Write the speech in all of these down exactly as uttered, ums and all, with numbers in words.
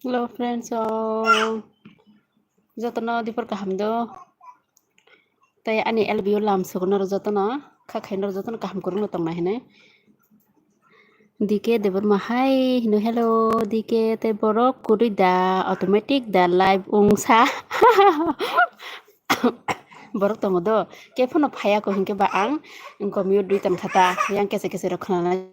Hello friends, oh, jotono dipor kaham do. Tei ani L B O lam sugo norok jotono, kha khai norok jotono kaham kwrwngno tongna hinwi. D K Debbarma hai hino, hello D K, tei borok kwrwi da, automatic da live wngsa. Borok tongo do, khe phano phaiya ko hinkhe ba ang wngkha mute rwi tongkha ta, yang kese kese rok khwnanai.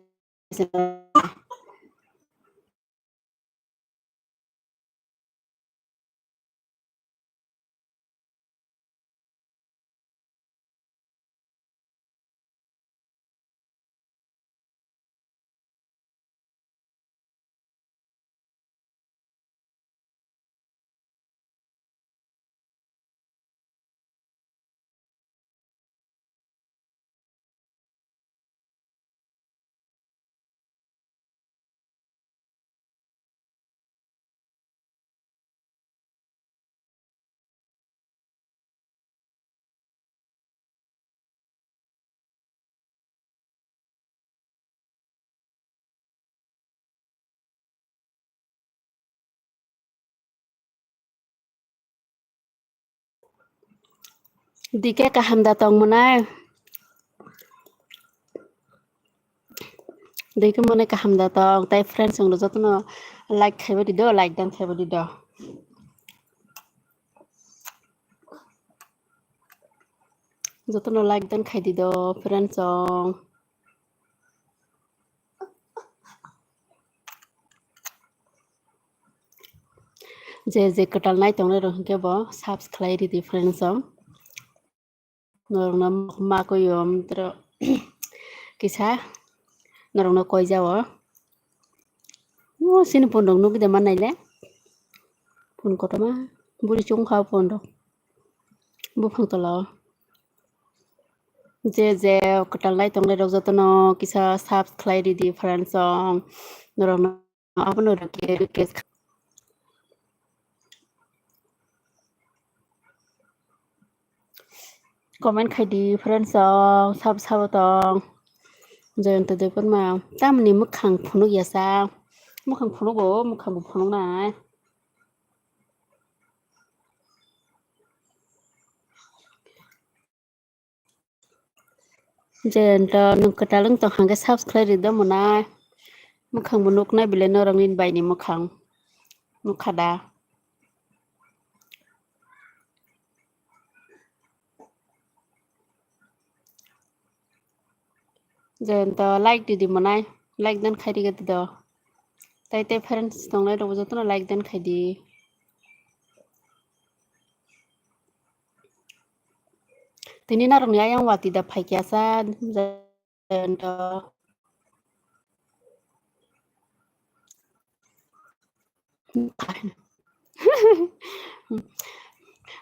D K kaham da tong mwnai? D K mwnai kaham da tong? Tai friends wng jotono like khaibo di do, like dan khaibo di do. Jotono like dan khai di do friends wng. Je je kwtal nai tongnai rok hinkhe bo subs khlai ridi friends wng. Norokno ma kuyum tro kisa norokno koi jao. O sini phone rok nugui de ma naile. Phone kotorma buri chungkha phone rok buphang tola o. Je je kwtal nai tongnai rok jotono kisa subs khlai ridi friends wng. Norokno abono rwkhe request. Comment khai di friends wng, sabo sabo tong. Jayanta Debbarma tamni mwkhang phunuk ya sa? Mwkhang phunugo, mwkhang bo phunuk nai. Jayanta nwng kwtal wng tong hwnkhe subs khlai ridi mwnai. Mwkhang bo nuk nai belai norok nini bai ni mwkhang. Nukha da? Jayanta like didi monai, like dan khai rigi do. Tai tai friends tongnai rok jotono like dan khai di. Tini narok ni ayang wati da phaikya sa, Jayanta.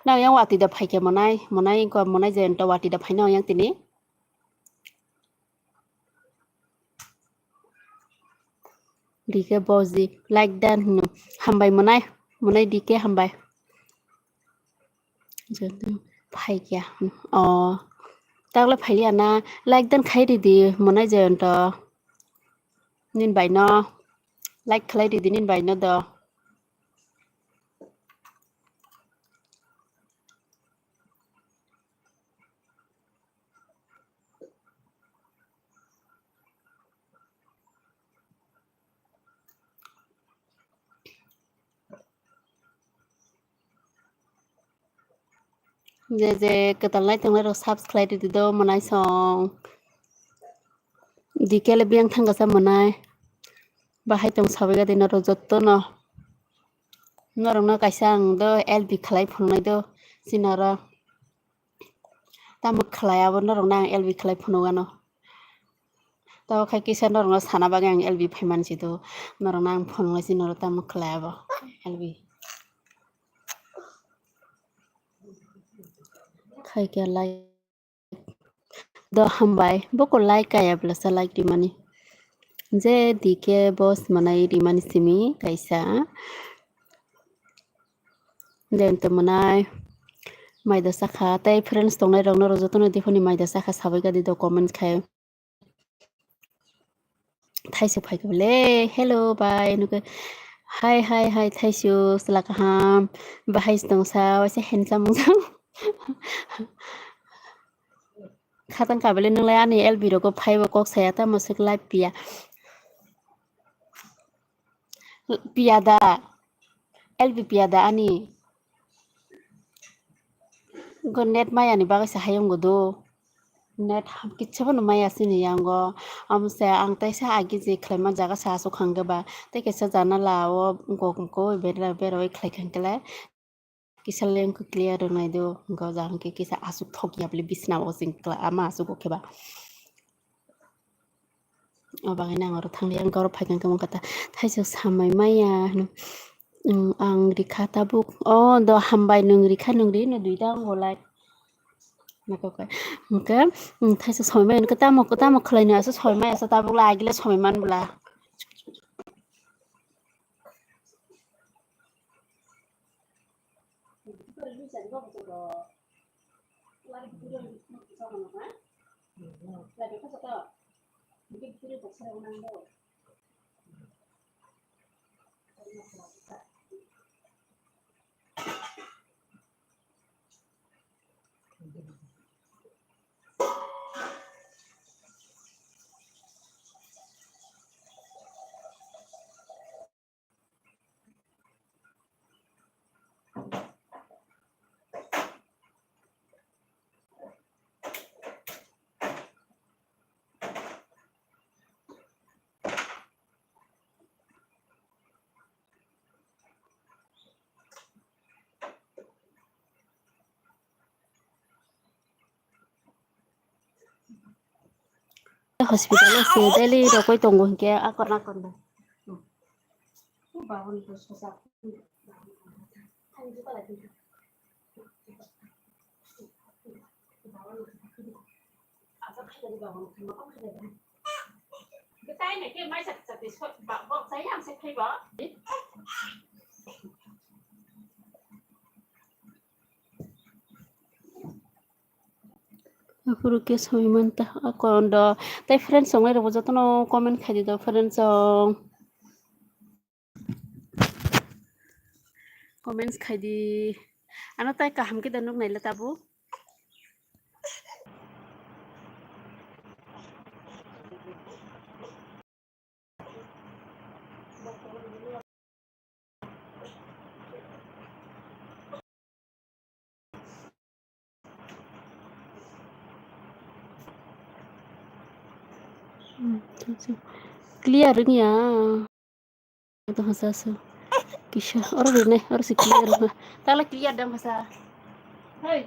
Nang yang wati da phaikya monai, monai ko monai Jayanta wati da phaina yang tini. D K boss di like dan hino. Hambai monai, monai D K hambai. Jayanta phaikya. Oh. Takle phailia na like dan khai ridi monai Jayanta. Nin bai no. Like khlai ridi nin bai no do. Je je kwtal nai tongnai rok subscribe ridi do monai song. D K le biyang thangkasa monai. Bahai tong sabai gadi norok jotto no. Norok no kaisa ang do L B khlai phunuknai do sinaro. Tamo khlai abo norok no ang L B khlai phunukgano. Tamo khai kisa norok no sana bagwi ang L B phaiman si do. Norok no ang phunuknai si norok tamo khlai abo L B. Khai khe like. Do hambai, boko like kaya blasa like rimani. Je D K boss manai rimani simi kaisa. Jayanta manai. Maida sakha, tei friends tongnai rok norok jotono diphani maida sakha sabai gadi do comments khai. Thaisuk phaikha bole, hello bai, nuke, hi, hi, hi, Thaisuk, chwla kaham, bahai tongsa, waisa handsome wngjak. Khatang kabele nwnglai ani L B rogo phaibo kok saya tamo swk live piya. Piya da, L B piya da ani. Go net maya ni bagwi se hayung go do. Net ham kitsa bono maya sini yango. Amo se ang teisa agi je khlaima jaga sa asuk hangke ba. Tei kaisa janala o go go bera bera oi khlai khangkele. Kisa lengkuk clear rwnai do, hwnkhe o jaga hwnkhe kisa aswk thok ya bwle bisna o chwng kla-, ama aswk o khe ba. O bagwi nang oro thangli ang oro phaikha hwnkhe mungkha ta thaisok samai maya hwno. Ang rikha tabuk, o do hambai nwng rikha nwng ri no duita ang bolai. Hwnkhe thaisok samai maya hwnkhe tamo tamo khlai no aswk samai maya sa tabuk le agile samai man bwla. Hospital o se daily rokoi tongo hinkhe akon akon bai. Aphuru khe soi manta akon do. Tai friends tongnai rokbo jotono comment khaidi do friends song. Comments khaidi. Ano tai kaham khe da nuk naila tabuk. Clear wngya. Ito hasa so. Kisa, oro rene, oro si clear wngya. Tala clear dam hasa. Hey.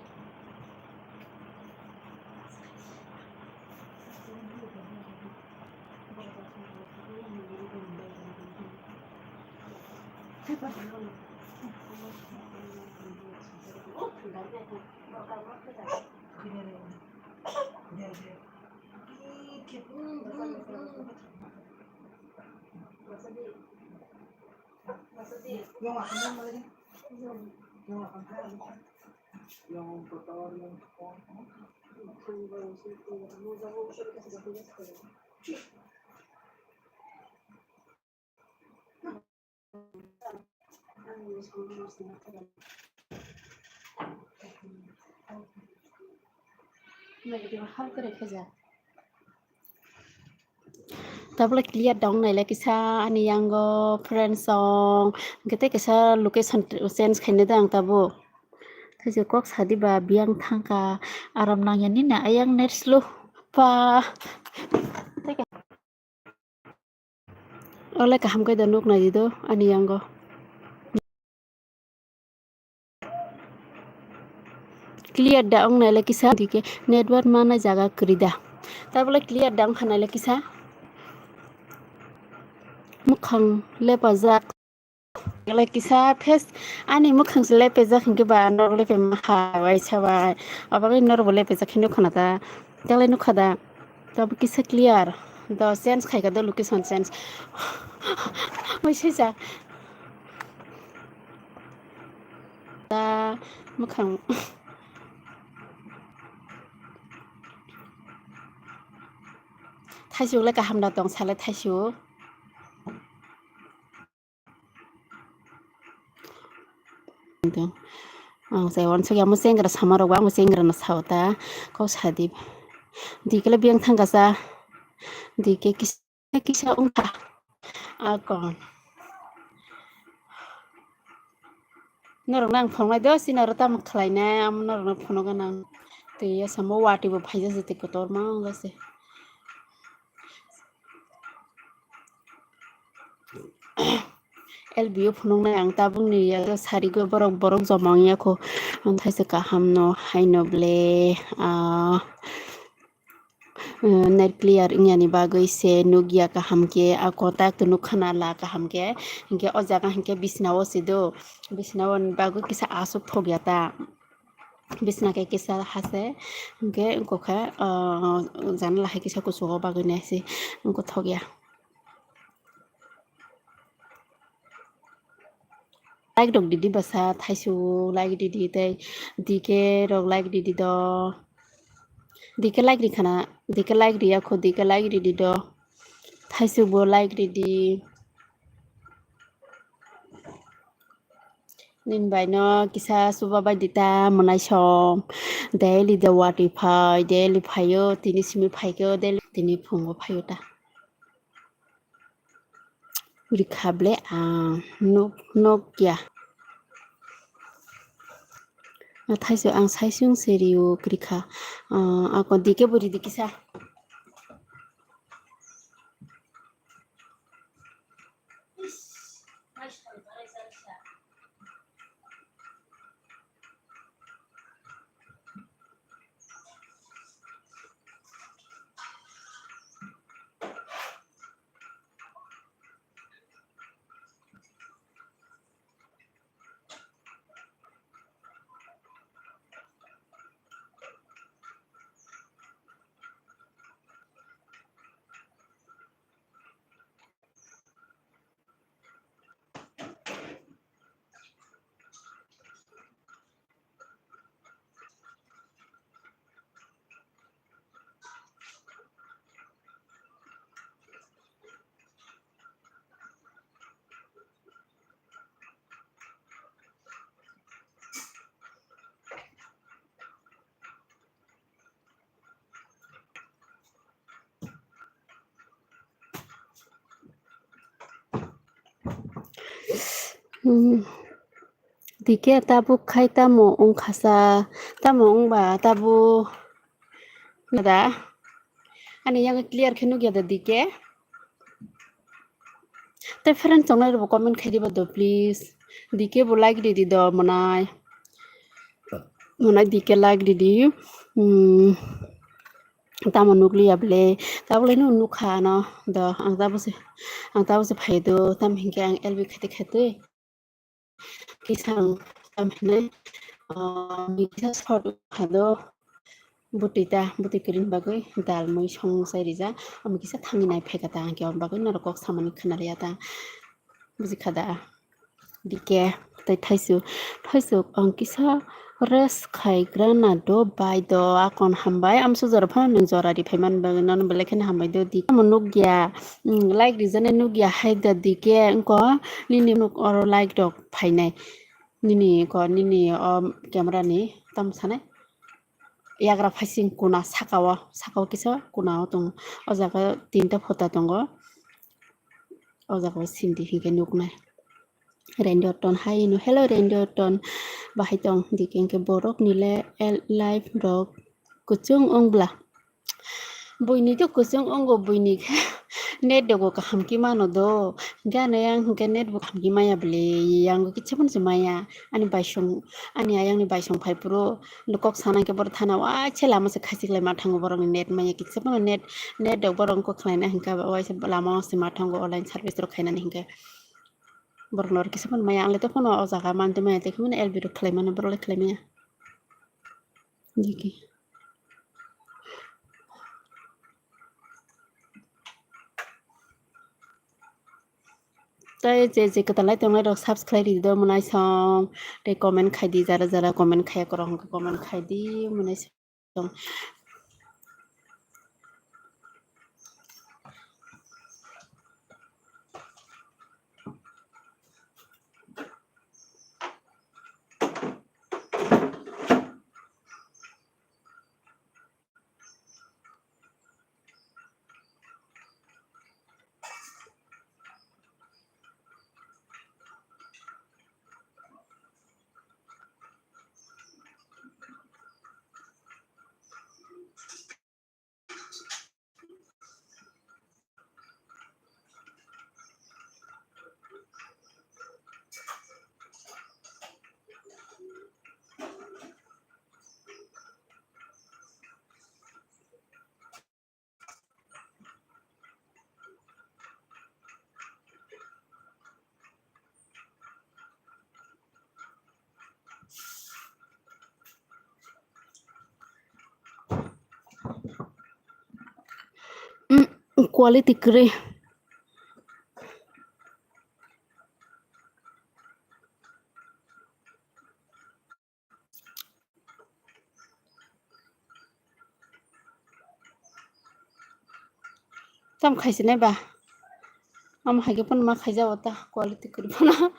Tabole clear dong naile kisa ani yango friends song. Hwnkhe tei kisa location change khaina de ang tabuk. Thaise kok sadi ba biyang thangkha aram nangya nini ayang net slow pa. Ole kaham khe da nuk nai di do ani yango. Clear da wng naile kisa dike network mana jaga kwrwi da. Tabole clear da wngkha naile kisa. Mukhang lepajak. Naile kisa face ani mukhang se lepajak hinkhe ba norok lepe maha bai sabai. Abagwi norok bo lepajak hinwi khana ta. Tele nukha da. Tabuk kisa clear. Do change khaika do location change. Oi sisa. Da mukhang. Thaisuk le kaham da tong sale thaisuk. Ang sai wansuk ya mo chengra sama rok ang chengra na sao ta kok sadi. Dikele biyang thangka sa. Dike kis Kisa wngkha. Akon. Norokno ang phunuknai do, chini oro tamo khlainai, amo norokno phunugo nang. Tei asamo watwi bo phaijak se, tei kotorma wngya se. L B o phunuknai ang tabukni ya sarigo borok, borok joma wngya kho. Ang thaisa kaham no haino ble, ah, Net clear wngyani bagwi se nukya kaham khe, a contact nukha na la kaham khe, hinkhe o jaga hinkhe bisna o se do, bisna o ni bagwi kisa aswk thokya ta, bisna khe kisa ha se, hinkhe wngkha khe, ah, janala hai kisa kuchugo bagwi nai se wngkha thokya. Like rok didi bwsa, thaisuk like didi tei D K rok like didi do. D K like rikhana, D K like riya kho, D K like didi do. Thaisuk bo like didi. Nini bai no kisa chuba bai di ta mwnai song. Daily de watwi phai, daily phaio, tini simi phaikhe, daily tini phungo phaio ta. Rikha ble ang nuk, nuk ya. Thaisuk ang saisung se rio kwrwikha. Ah, ako D K bo ridi kisa. Hmm. D K tabuk khai tamo wngkha sa, tamo wngba tabuk da. Ani yang clear khe nukya da D K? Tei friend tongnai rokbo comment khai diba do please. D K bo like ridi do mwnai. Mwnai D K like ridi. Hmm. Tamo nukliya ble. Tabole no nukha ano do. Ang tabose, ang tabose phai do. Tam hinkhe ang L B khete khete. Kisa ang tam hinai, ah, kisa short phano bwtwi ta, bwtwi kwrwini bagwi dal mui song sai rijak. Omo kisa thangwi nai phaikha ta, hwnkhe omo bagwi norok kok samani khna rwya ta. Buji kha da? D K tei Thaisu, Thaisu ang kisa rest khaigrana do bai do, akon hambai. Amsuk jora phano nwng jora ri phaimani bagwi nono belai kheno hambai do D K. Omo nukya, mm, like rijani nukya hai da D K, wngkha nini nuk oro like rok phainai. Nini ko, nini o camera ni tamo sanai? Yagra phaising kuna saka o, saka o kisa kuna o tongo. O jaga tinta phota tongo. O jaga o sindi hinkhe nuknai. Rendoton hai no, hello Rendoton. Bahai tong D K hinkhe borok nile el-, live rok kuchung wngbla. Buini to kuchung wngo, buini khe net dogo kaham khe mano do. Hinkhe ano yang hinkhe net bo kaham khe maya bwle, yang kisa phano se maya. Ani baisong, ani ayang ni baisong phai phuru kok sana hinkhe borok thana o aise lama se khachik lai ma thango, borok ni net maya, kisa phano net, net rok borok kok khlai na hinkhe waisa lama o se ma thango, online service rok khainani hinkhe borok no kisa phano maya. Ang le to phano o jaga man twi maya, tei khe mano L B rok khlai mano, borok le khlai maya. Digi. Tei je je kwtalai tongnai rok subscribe ridi do mwnai song, tei comment khai di, jara jara comment khaiya korok hwnkhe comment khai di mwnai song. Mm, quality kwrwi. Tam khaisinai ba. Am hai khe phano ma khaijao ta quality kwrwi phano.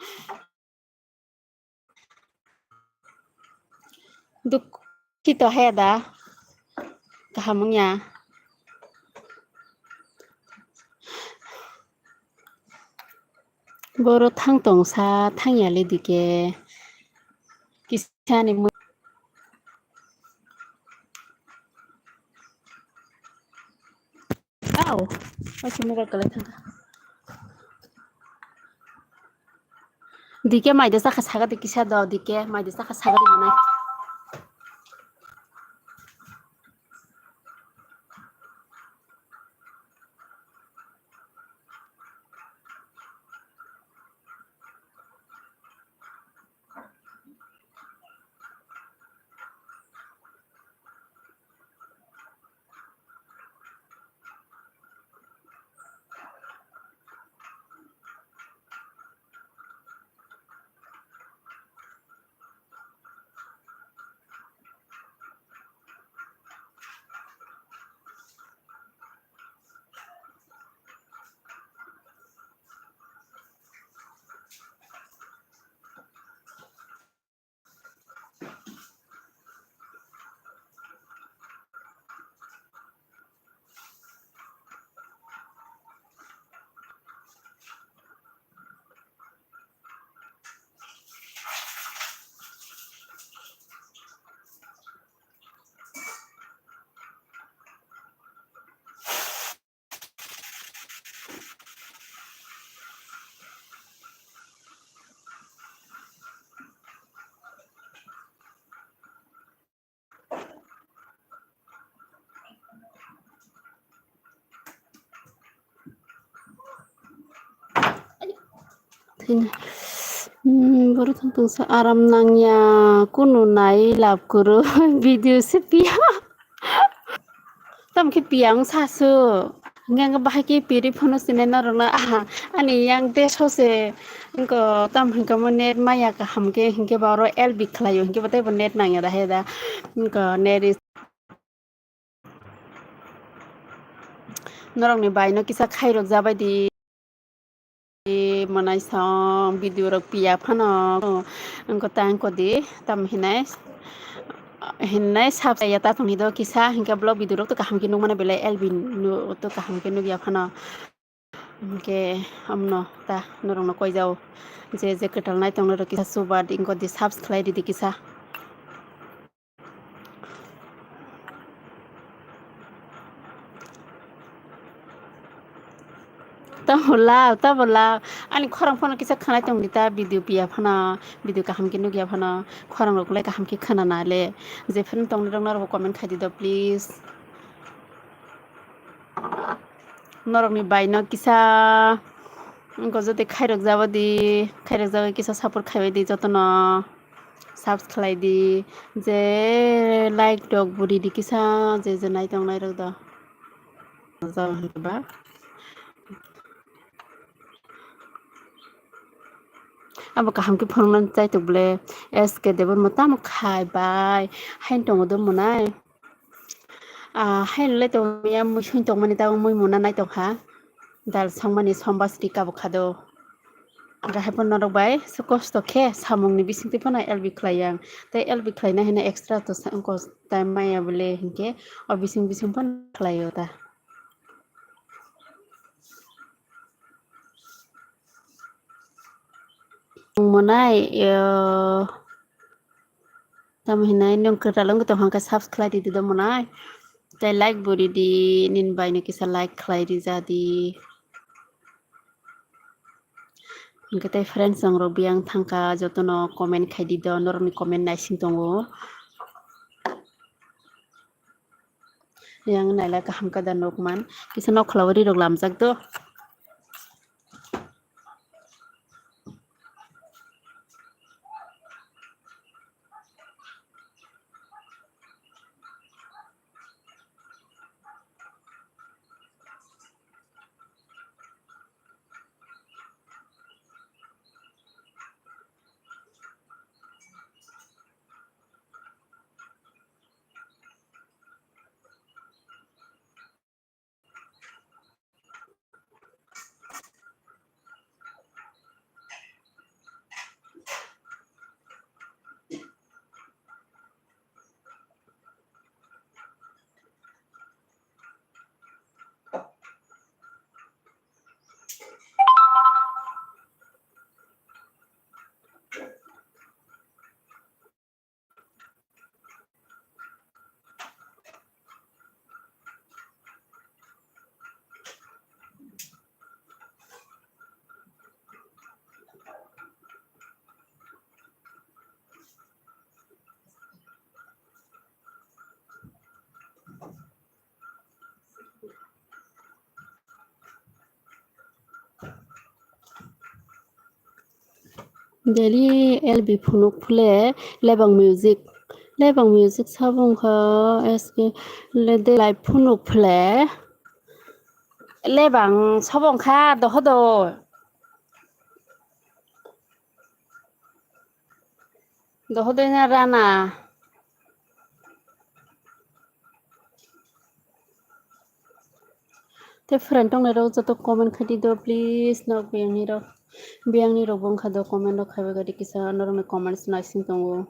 Duk-, khito he da. Kaham wngya. Boro thang tong sa, thang ya le dike. Kisa ni mui-, Au, waisa mobile kwlai thangkha. Dike maida chakha saga de kisa do, dike maida chakha saga de manai. Tini, hmm, borok tong tong sa aram nangya, kunu nai lab kuru, video se piya. Tam khe piya wng sa su. Hingke ang bahai khe piri phano sinai norok na, aha, ani yang desh se, wngko tam hingke mo net maya kaham khe, hingke ba oro L B khlaio, hingke ba tei bo net nangya da he da, wngko net is Norokni bai no kisa khairok jabai di. Manai song video rok piya phano. Wngko ta wngko di tam hinai. Hinai sab ya ta tong hido kisa hingke vlog video rok to kaham ke nukmano belai L B no to kaham ke nukya phano. Hingke amno ta norok no koi jao. Je je kwtal nai tong norok kisa suba di wngko di subs khlai di di kisa. Tamo lao, tamo lao. Ani khorang phano kisa khanai tong di ta video piya phano, video kaham khe nukya phano, khorang rok le kaham khe khana na le. Je phano tong norok norok comment khai di do please. Norok ni bai no kisa wngko joto khairok jabo di, khairok jabo kisa support khai bai di joto no. Subs khlai di, je like rok buri di kisa, je je nai tong nai rok do. Jao hwnkhe ba. Abo kaham khe phunuknani chai tok bwle, S K Debbarma tamo khai bai, haino tongo do mwnai. Ah, haino le tongya mui sui tongmani tabuk mui muna nai tongkha. Dal songmani sombas ri kabo kha do. Hwnkhe hai phano norok bai se kosto khe samungni bisingtwi phano L B khlai yang. Tei L B khlaina hino extra to sa-, kosto time maya bole hinkhe o bising bising phano khlaio ta. Mwnai, eh, tamo hinai nwng kwtal wngwi tongkha hwnkhe subs khlai ridi do mwnai. Tei like bo ridi, nini bai no kisa like khlai rija di. Hwnkhe tei friends rok biyang thangkha jotono comment khai di do, norokni comment naising tongo. Yang naila kaham kada nukman. Kisa nokhola o ri rok lamjak do. Daily L B phunuk phule lebang music, lebang music sabo wngkha S K le de live phunuk phule lebang sabo wngkha dohodo. Dohodoina rana. Te friend tongnai rok joto comment khai di do please, nok biyangni rok, biyangni rok bo wngkha do comment rok khaibai gadi kisa norokni comments naising tongo.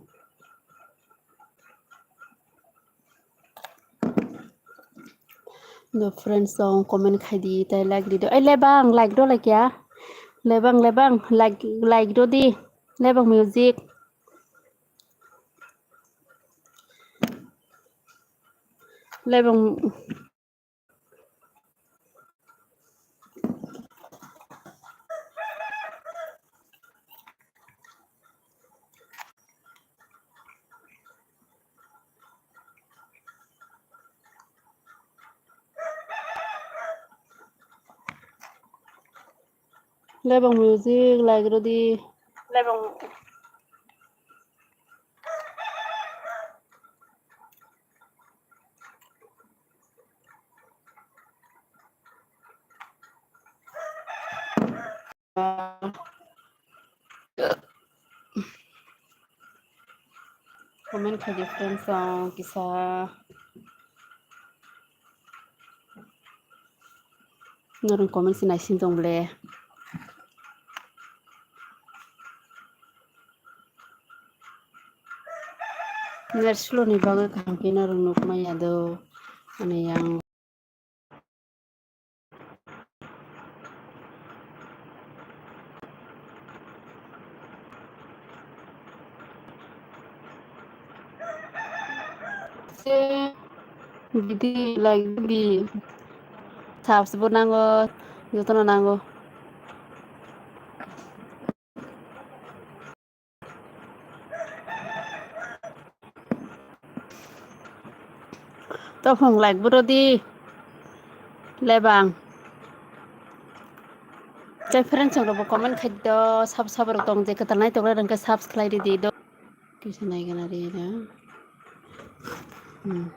Do friends rok comment khai di tai like di do. Ai lebang like do like ya. Lebang lebang like like do di. Lebang music. Lebang. Lebang music like rodi. Lebang. Comment khaidi friends, ang kisa norong comment se naisin tong ble. Net slow ni bagwi kaham khe norok nuk maya do, ani yang. Se bidi like bidi subs bo nango, jotono nango. Topong like bo rodi. Lebang. Tei friends rok bo comment khai do, sab sab rok tong je kwtal nai tong rok khe subs khlai ridi do. Kisa nai gana ri da. Hmm.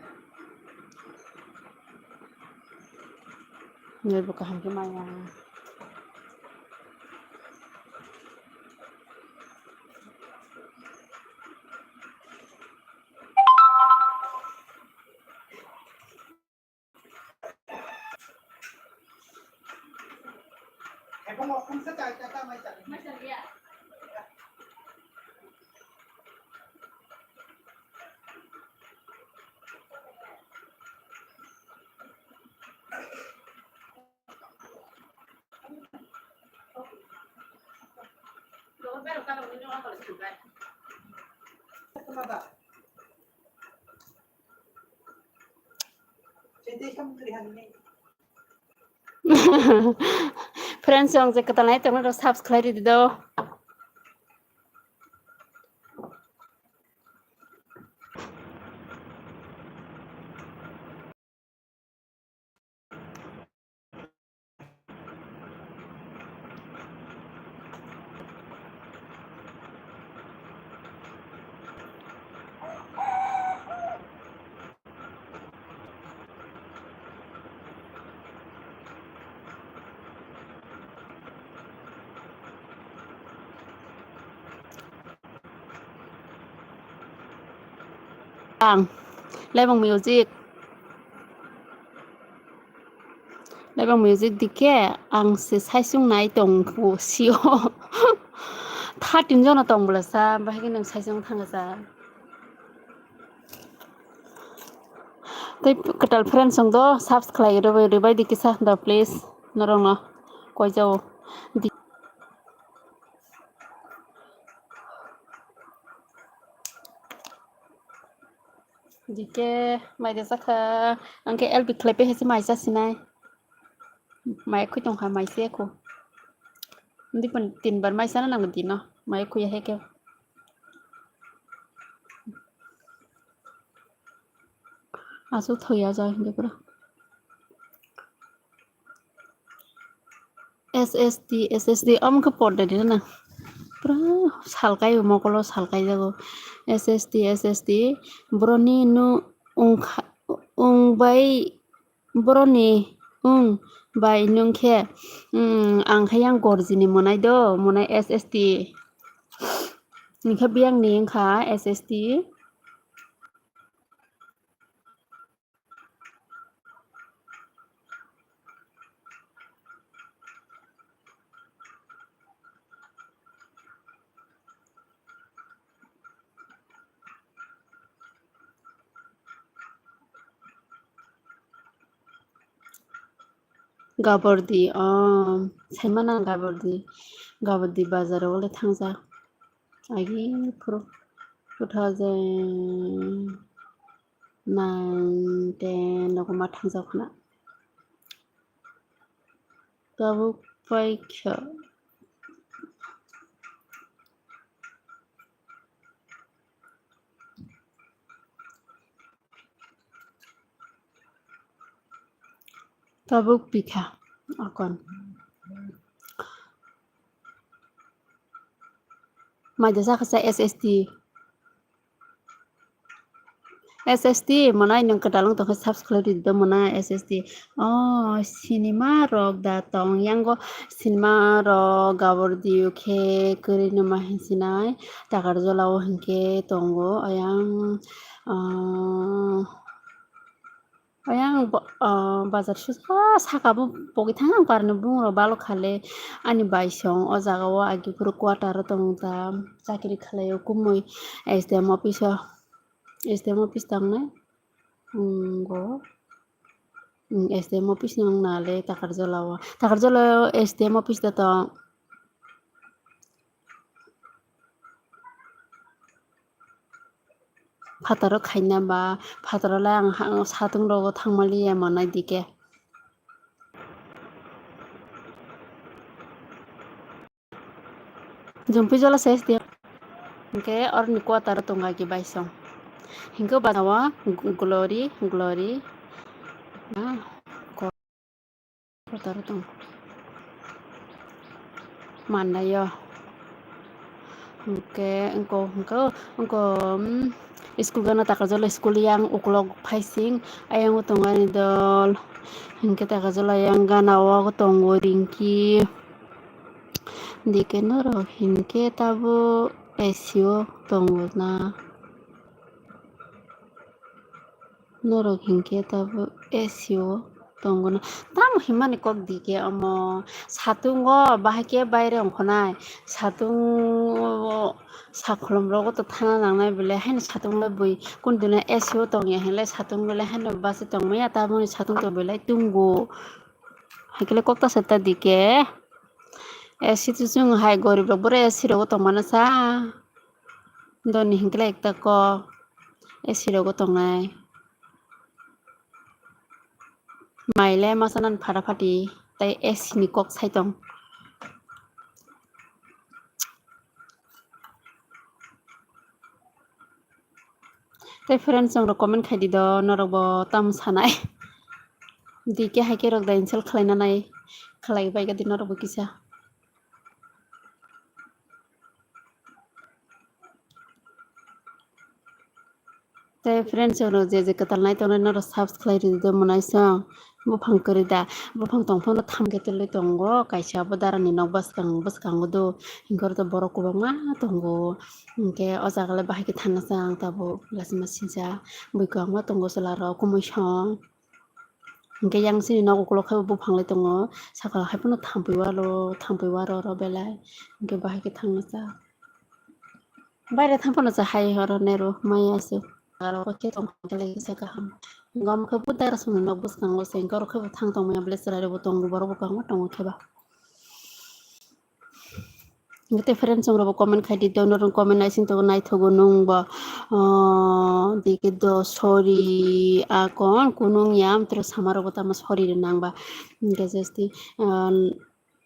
Nai bo kaham khe maya. Friends, ang je kwtal nai tongna rok subscribe ridi do. Ang Lebang music. Lebang music dikhe ang se saisung nai tong sio. Thirteen jona tong bwla sa, bahai khe nwng saisung thanga sa. Tei kwtal friends rok do subscribe rwbai, rwbai di kisa da please. Norok no koi jao. Di- Dike mai de sakha, angke L B khlai pe hesi mai sa sinai. Mai khoi tong kha, mai se ko. Ndi pun tin bar mai sana nang dino, mai khoi he ke. Asu thoya ja hinde pura. S S T, S S T, omo khe por de na. Pura salkai, mokolo salkai jago. S S T, S S T, boroni nu ungkha-, ung bai, boroni ung bai nung khe, mm, ang khe yang gorjini monai do, monai S S T. Ningkhe biyang ni wngkha S S T. Gabordi, oh, saimano ang Gabordi, Gabordi bazar o le thangjak. Agi phuru two thousand nine, ten rogo ma thangjak khna. Tabuk paikha. Tabuk pikha akon. Maida sakha sa S S T. S S T mwnai nwng kwtal wng tongkha, subscribe rwdi do mwnai S S T. Oh, cinema rok da tong yango, cinema rok gabor diyo khe kwrwi numa hinsinai Takarjala o hinkhe tongo ayang, ah, Ayang bo-, ah, bazar susa saka bo pogwi thang ang karni bumung rok balo khale ani bai song o jaga o agi phuru quarter o tong ta chakri khalai o kumui S D M office o, S D M office tang nai. Hmm, go. Hmm, S D M office ni wng nale Takarjala o. Takarjala o S D M office da tong. Phataro khaina ba, phataro le ang ha-, satung rogo thangmaliya mwnai dike. Jumpi jola ses dia. Hingke oroni quarter tonga ki baisong. Hingke bana o Glory, Glory. Ah, Kotor tong. Mandaio. Hingke, engko, engko, engko, mm, school gana Takarjala school yang ukulok phaising, ayang o tongo ani dol. Hingke Takarjala yang gana o tongo Ringki. Dike norok hingke tabuk A C o tongo na. Norok hinkhe tabuk A C o tongo na. Tamo hinmani kok di khe omo satungo bahai khe baire ongkhonai. Satungo sakholom rogo to thana nangnai belai haino satung le bui kunduna A C o tongya hinle satung belai haino basi tongmaya tamoni satung to belai tungo. Haikhe le kok ta seta di khe A C to chwng hai gorib rok boro A C rogo tongmana cha. Doni hinkhe le ekta kok A C rogo tongnai. Mai le masa nani phata phati tei A C ni kok sai tong. Tei friends chwng rok comment khai di do norok bo tamo sanai. Di khe hai khe rok da insult khlai nanai khlai bai khe di norok bo kisa. Tei friends rok je je kwtal nai tongnai norok subscribe rwdi do mwnai song. Buphang kwrwi da, buphang tong phano tham khe twlwi tongo, kaisa abo darani nok bwskang bwskango do, hinkhe oro to borok kwbangma tongo, hinkhe o jaga le bahai khe thangna chang tabuk lachima sijak, bui kwbangma tongo chwla rok kumui song. Hingke yang sini nogo ukulok khe bo buphang lai tongo, sakha hai phano thampui waro, thampui waro oro belai, hingke bahai khe thangna cha. Baire thang phano cha hai oro nero maya se. Aro khe tong khe lai kisa kaham. Hingke omo khe bo dara songni nok bwskango se, hingke oro khe bo thang tong maya belai chwrai rok bo tongo, borok bo kwbangma tongo khe ba. Hingke tei friends rok bo comment khai di, dono rok comment naising tongo, naithogo nung bo, ah, dike do sorry, a kon kunung ya, amtwrwk sama rok bo tamo sorry rw nang ba. Hingke jesti, ah,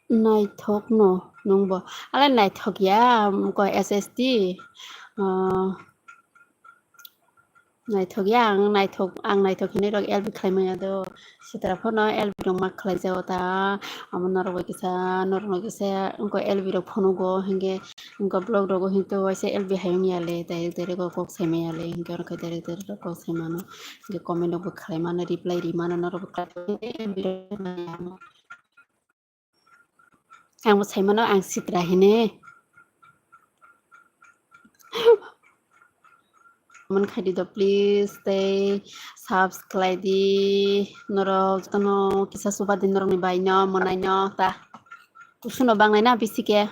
naithok no nung bo, ale naithok ya, um, ko S S T, ah, Naithok ya ang naithok, ang naithok hinwi rok L B khlai manya do. Sitra phano L B rok ma khlai jago ta. Amo norok bai kisa, norok no kisa wngkha L B rok phunugo hinkhe wngkha vlog rogo hinto waisa L B hai wngya le direct direct o kok sai manya le hinkhe oro khe direct direct o kok sai mano. Hinkhe comment rok bo khlai mano, reply ri mano norok bo khlai L B rok manya. Ang bo sai mano, ang sitra hini. Comment khai di do please, tei subscribe khlai di. Norok jotono kisa chuba di norokni bai no, mwnai no ta. Kusuno bangnai na bisi khe.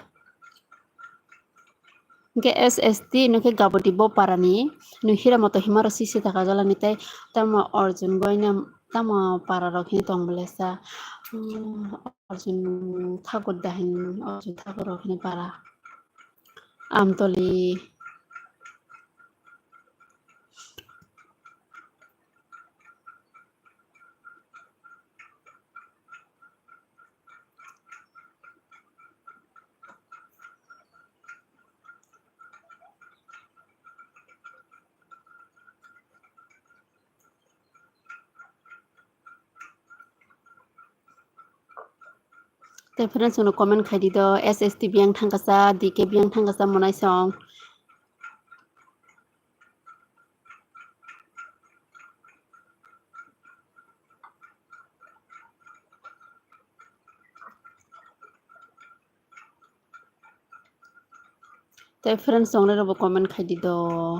Hingke S S T no khe Gabodi bo parani, no hira moto hima rok sisi taka jalani tei tamo Arjun goina tamo para rok hini tong belesa, hmm, Arjun Thakur da hin, Arjun Thakur rok hini para Amtoli. Tei friends, chwngno comment khai di do, S S T biyang thangkasa, D K biyang thangkasa monai song. Tei friends, chwngno bo comment khai di do.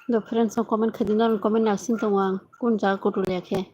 Do friends, no comment khai di, norok comment ni asing tongo ang, kun jaga kutu lekhe.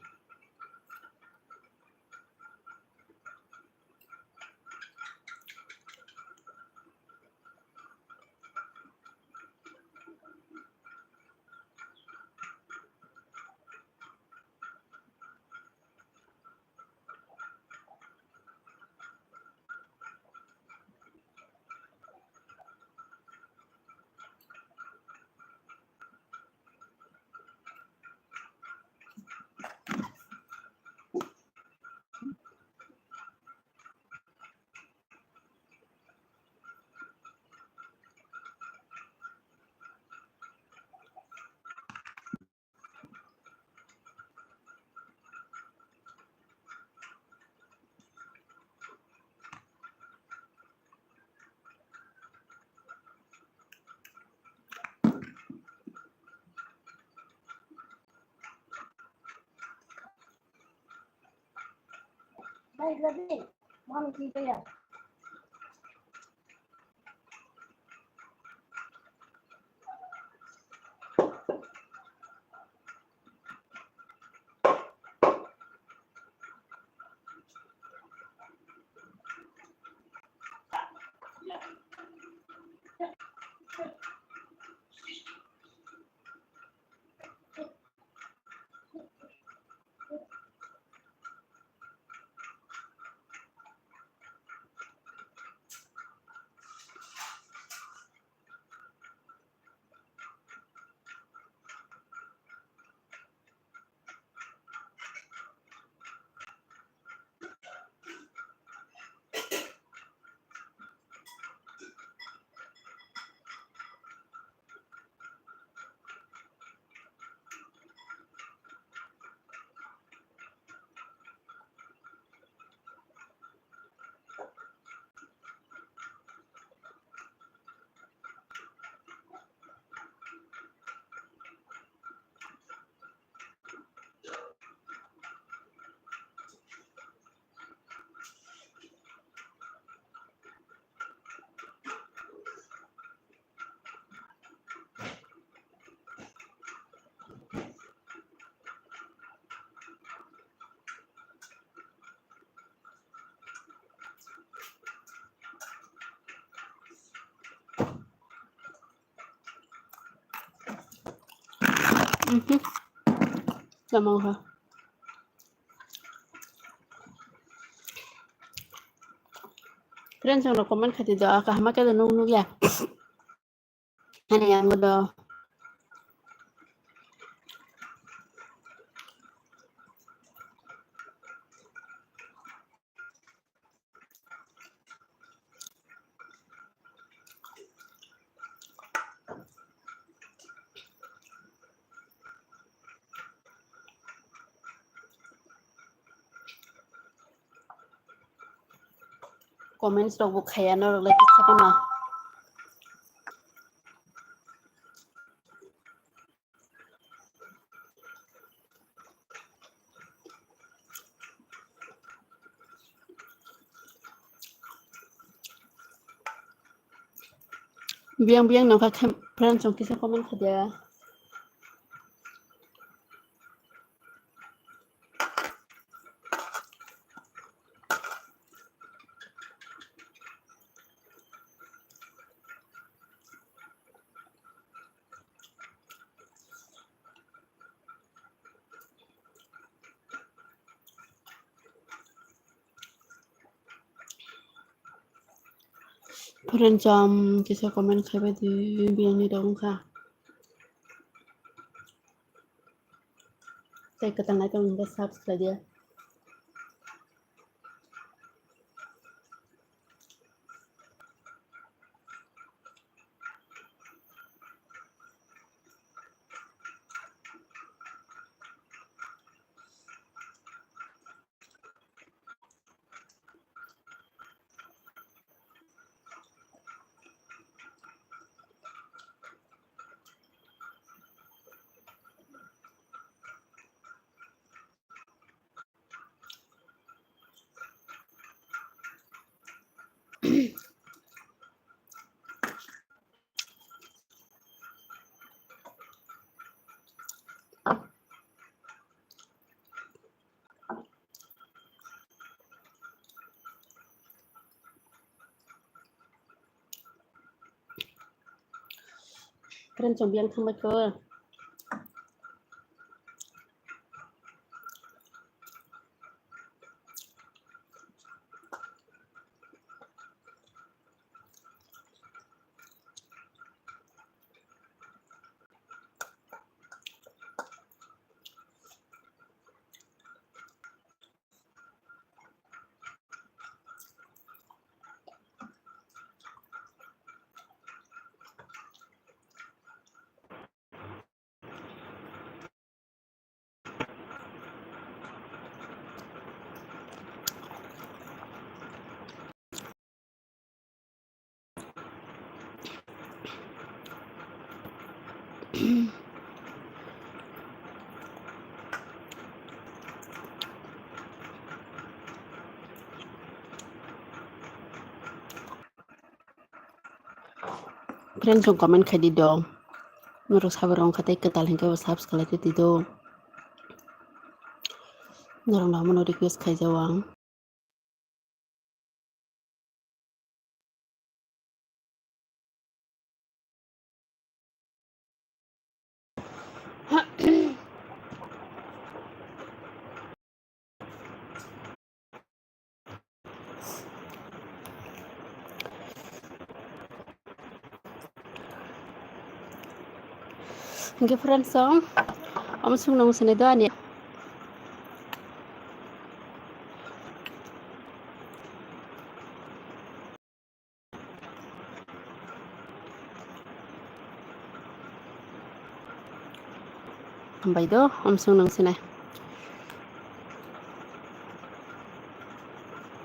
Mhm. Tamo ha. Friends, ang comment khati do, kaham khe do nuk nuk ya. Hani ang do. Comments rok bo khaya norok lai kisa phano. Biyang biyang nangkha khe friends rok kisa comment khadia. Friends, um, kisa comment khaibai di, biyangni rok wngkha. Tei kwtal nai tong hwnkhe subscribe khlai di. Friend chong biyang thangbai kho. Friend chong comment khai di do. Norok sabai rok wngkha tei kwtal hinkhe bo subscribe khlai di do. Norok no omono request khai jao ang. Hingke friends song, omo song nang sinai do ani. Hambai do, omo song nang sinai.